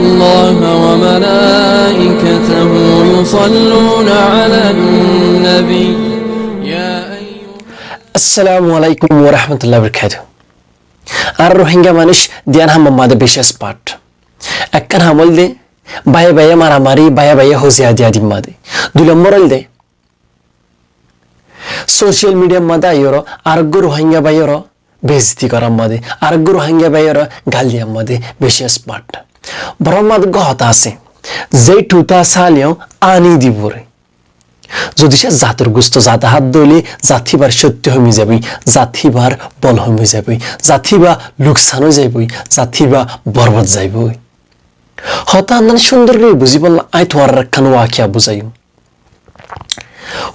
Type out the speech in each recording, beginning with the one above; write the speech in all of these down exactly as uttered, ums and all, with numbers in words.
الله وملائكته يصلون على النبي. يا أيها Assalamu alaikum warahmatullahi wabarakatuh. Ar Rohingya manúic diyan ham madé beci expert. Ekkán ham óilde báiye báiye maramari, báiye báiye hoziya diya dim madé. Dui lombor óilde social media madé aiyóre areggwá Rohingya báiyore beizoti gorar madé, areggwá Rohingya báiyore gal diyar madé beci expert. Boró madé uggwá hotá asé, ze thuta saleyó ani dibóre. Zodi se zator gusto zade hát dóile zat híbar cokti homi zaibói, zat híbar bol homi zaibói, zat híba luksan ói zaibói, zat híba borbad zaibói. Hotá annán cúndor gorí buzíbolla añí tuáñrare ekkán wakiya buzáiyum.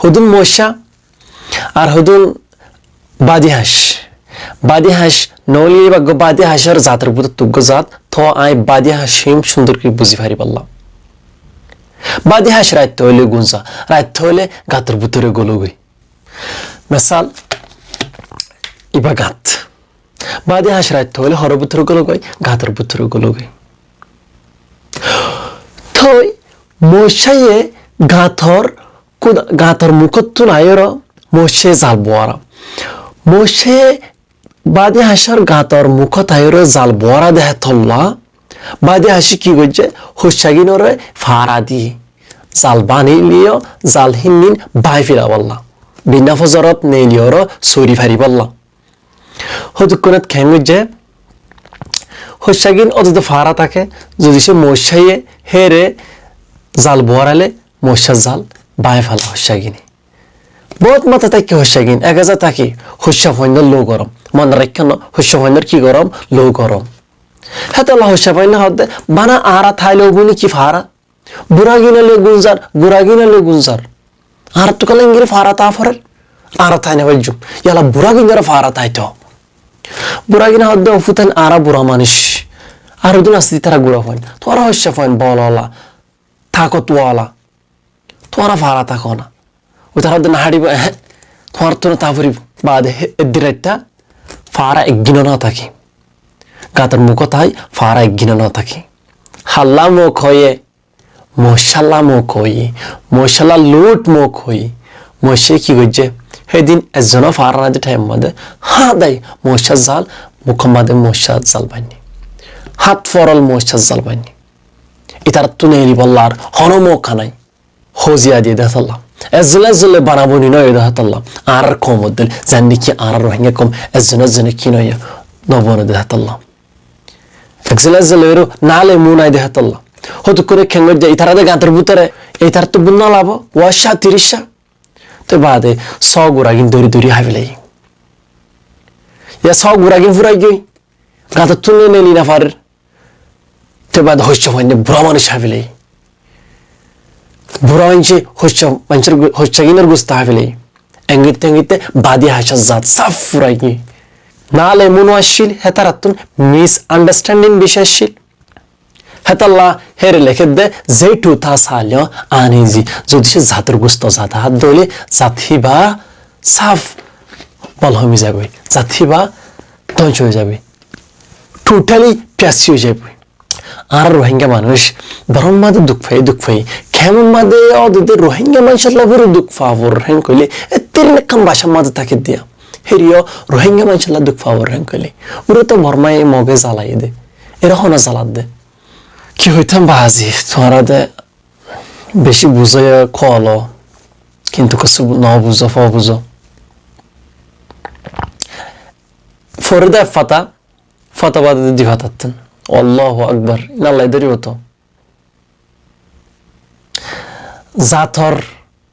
Hodún moicá ar hodún badi hañc. Badi hañc noóile íba eggwá badi hañcor zator bútottu eggwá zat, toó añí badi hañc hoiyum cúndor gorí buzí faribólla. Badi hañc raitta óile gunza, raitta óile gator bútore gólogói. Mesal, íba gat. Badi hañc raitta óile horór bútore gólogói, gator bútore gólogói. Toi moicáye gator kuda-, gator mukóttun aiyóre moicáye zal buwára. Moicáye badi hañcor gator mukót aiyóre zal buwára dehé tolla. Badi hañce ki goijjé? Hoiccáginore fara diyé. Zal baniliyó, zal híndin bái felabolla. Bina fozorot neeliyóre sori faribólla. Hotukkónot keén goijjé? Hoiccágin ódode fara táke, zodi se moicáye hére zal buwáraile moiccár zal bái fela hoiccágine. Boóut mata táke hoiccágin, ek eza táke, hoiccá fuaindór lou gorom. Mone raikkó no, hoiccá fuaindór ki gorom? Lou gorom. Hétolla hoiccá fuainné hoódde, bana añára táile óibou né ki fara? Buragin óile gunzar, guragin óile gunzar. Añárattú kiyólla engori fara táa forer? Añára tái nofaijjum. Yala buraginore fara táito. Buragine hoódde, ó futain, añára bura manúic. Ar hodún asé de ítara gura fuain. Tuáñra hoiccá fuain, bol ola, takot wala. Tuáñra fara táko na. Ítara hoódde, no háçibo, ehe. Tuáñrattú no táa foribó. Baade he, eddin raitta fara ekgin ó no táke. Gator mukót aái fara ekgin ó no táke. Halla mok hoiyé, moicálla mok hoiyé, moicálla lud mok hoiyé. Moicáye ki goijjé? Hédin ezzone fara nái de thaim madé, háñdai moiccár zal, mukót madé moiccár zal bainné. Háñt forol moiccár zal bainné. Ítarattú neelibólla ar honó mouka nái. Hoziya diyé de hétolla. Ezzole ezzole banaboni no óiye de hétolla. Añárar koumor dóil, zendilla ki añárar Rohingya koum ezzone ezzone ki no óiye, no bone de hétolla. Ezzole ezzole ero nale mu nai de hétolla. Hotukkóne keén goijjé, ítara de gator bútore, ítarattú bútna labo, uwacca, tiriccá. Te baade só guragin dóri dóri hái félaiye. Ya só guragin furai giyói, gatottú ne-, neli no farer. Te baade hoiccá fuainne bura manúic hái félaiye. Bura maincé hoiccá, maincór gu-, hoiccáginor gusto hái félaiye. Engitte engitte badi hañcor zat sáf furai giyói. Nale mone accíl, hétarattún misunderstanding beci accíl. Hétolla hére lekédde, ze thuta saleyó ani zi. Zodi se zator gusto zade hát dóile, zat híba sáf bol homi zaibói. Zat híba dóngco ói zaibói. Totally fiyassi ói zaibói. Añára Rohingya manúic boró madé duk fai, duk fai. Kemon madé ódede Rohingya maincólla buro duk fa foror héen hoilé, ettirin ekkán bacá madé táke diya. Hériyo Rohingya maincólla duk fa foror héen hoilé. Ure to Bormaye Moge zalaiyé de. Ere hone zaladde? Ki hoitám bazi, tuáñra de beci buzó ya kolo, kintu kessú no buzó, fo buzó. Fore de ek fata, fata baade de dui fatattún. Allahu Akbar. Iín Allaye dóribo to. Zator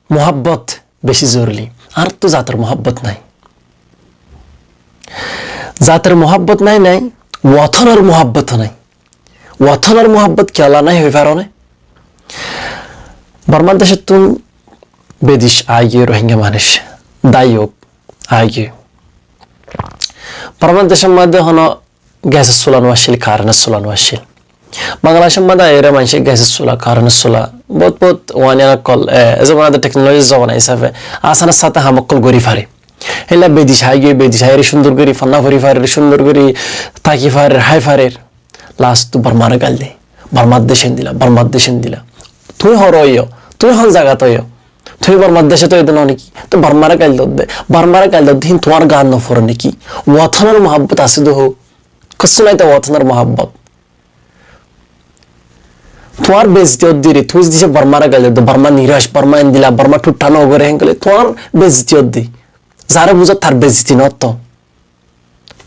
muhábbot beci zoruri. Añárttu zator muhábbot nái. Zator muhábbot nái nái, wotonor muhábbot nái. Wotonor muhábbot kiyólla nái hoi faro né? Bormar decóttun bedic aigiyói Rohingya manúic. Dai ók, aigiyói. Bormar decór madé hono gasor sula no accíl, karentor sula no accíl. Bangladecór madé aiyóre maincé gasor sula, karentor sula, bout bout waniyan ókkol, e, e zobana de teknolojir zobana hísafe asanor sáte ham ókkol gorí fare. Héilla bedic aigiyói, bedic aiyóre cúndor gorí fonná fori farer, cúndor gorí táki farer, hái farer. Last Bormare gail de. Bormar dec endilla, Bormar dec endilla. Tuñí hór óiyo, tuñí hon zagat óiyo? Tuñí Bormar decót óiyo de no né ki? Toi Bormaré gail dodde, Bormaré gail dodde hín tuáñr gaat no fore né ki? Wotonor muhabbot asé de hó. Kessú nai toi wotonor muhabbot. Tuáñr bezzoti ódde re, tuñí zodi Bormaré gail dodde, Borma niroc, Borma endilla, Borma thuttá no gore, héen hoilé tuáñr bezzoti ódde. Zaré buzó tar bezzoti no ótto.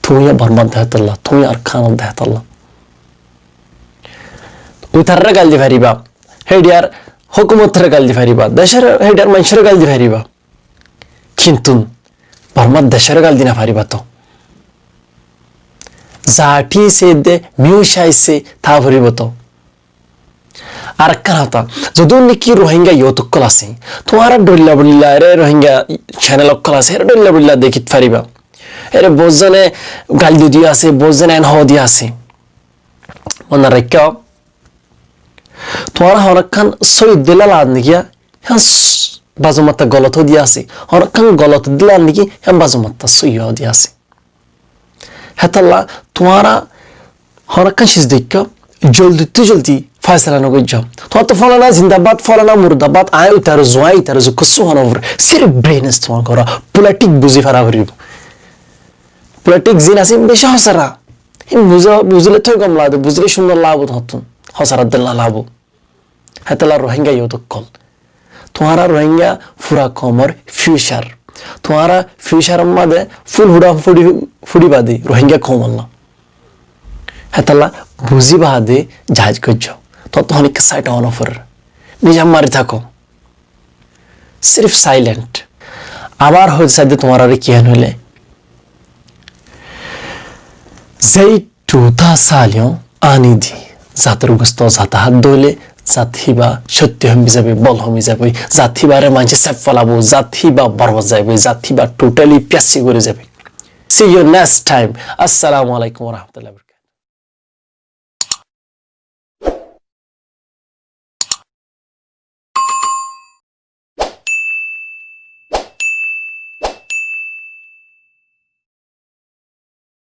Tuñí Bormar dehetolla, tuñí Arkanor dehetolla. Uitaré gail di fariba, héçiyar hókumotoré gail di fariba, decor héçiyar maincóre gail di fariba. Kintu Bormar decoré gail di no fariba to. Za thík asé de, miyúca asé, tá foribo to. Ar ekkán hotá, zodún né ki Rohingya youth ókkol asé, tuáñra dhoilla boilla, ere Rohingya channel ókkol asé, ere dhoilla boilla dekít fariba. Ere bout zone gail di diya asé, bout zone en hó diya asé. Mone raikkó, tuáñra honokkán sóiyi dilla lage né ki, híyan s-, bazu matta golot hó diya asé. Honokkán golot dilla lage né ki, híyan bazu matta sóiyi hó diya asé. Hétolla tuáñra honokkán ciz deikkó, joldittú joldi faisala no goijjó. Tuáñr to folana zindabad, folana murdabad, aññí uitaré zu, aññí uitaré zu, kessú hó no foré. Sirif brain istemal goró, politic buzí fara foribo. Politic zin asé, beci hósara. Hín buzá, buzíle toi gom lage, buzíle cúndor lage, hottún hósara dilla lage. Hétolla Rohingya youth ókkol, tuáñra Rohingya fura koumor future. Tuáñra future or maze ful fura furi, furiba de Rohingya koumolla. Hétolla buzí baade judge goijjó. Tuáñr to honikka side ó no foré. Nizam mari táko. Sirif silent. Abar hoito saidde tuáñrare ki hén hoilé, zei thuta saliyó ani di, zator gusto zate hát dóile, zat híba cokti homi zaibo, bol homi zaibo, zat híbare maincé sef felaibo, zat híba borbad zaibo, zat híba totally piyassi gori zaibo. See you next time. Assalamu alaikum wa rahmatullahi wa barakatuh.